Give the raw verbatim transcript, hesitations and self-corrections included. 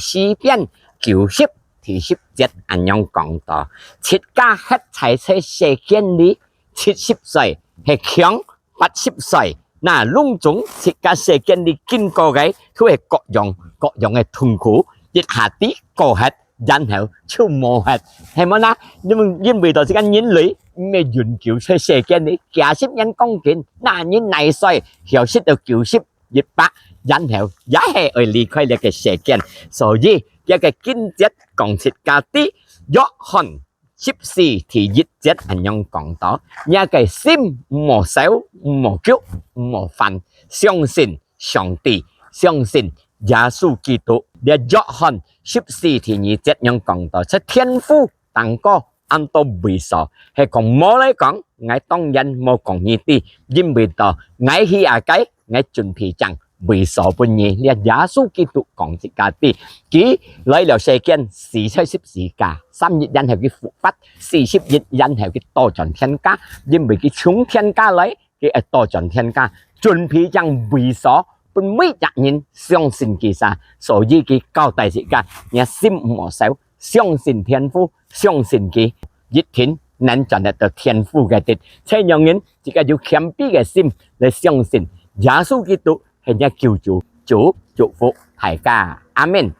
詩篇九十第十節恁樣講到：自家歇在這世間裡，七十歲係強，八十歲那攏總自家世間裡經過个，都係各樣各樣个痛苦，一下子過忒，然後就無忒，係無呢？因為因為到這個人類毋係永久在世間裡，幾十年講緊，那人耐歲，曉食到九十、一百，然後也係愛離開這個世間。所以這個經節講自家知，約翰十四第一節恁樣講到：若个心毋好愁，毋好急，毋好煩，相信上帝，相信耶穌基督。這約翰十四第二節樣講到，在天父頂高恁多位所，係講無來講，𠊎當然無講你知，因為到𠊎去啊該，𠊎準備正位所分你。這耶穌基督講自家知，佢來了世間，死在十字架，三日然後佢復活，四十日然後佢倒轉天家，因為佢從天家來，佢愛倒轉天家，準備正位所分每一人相信佢儕。所以佢交代自家，若心毋好愁，相信天父，相信佢，一定能轉得到天父个地。這樣人自家有謙卑个心來相信耶穌基督係若救主。主祝福大家，阿們。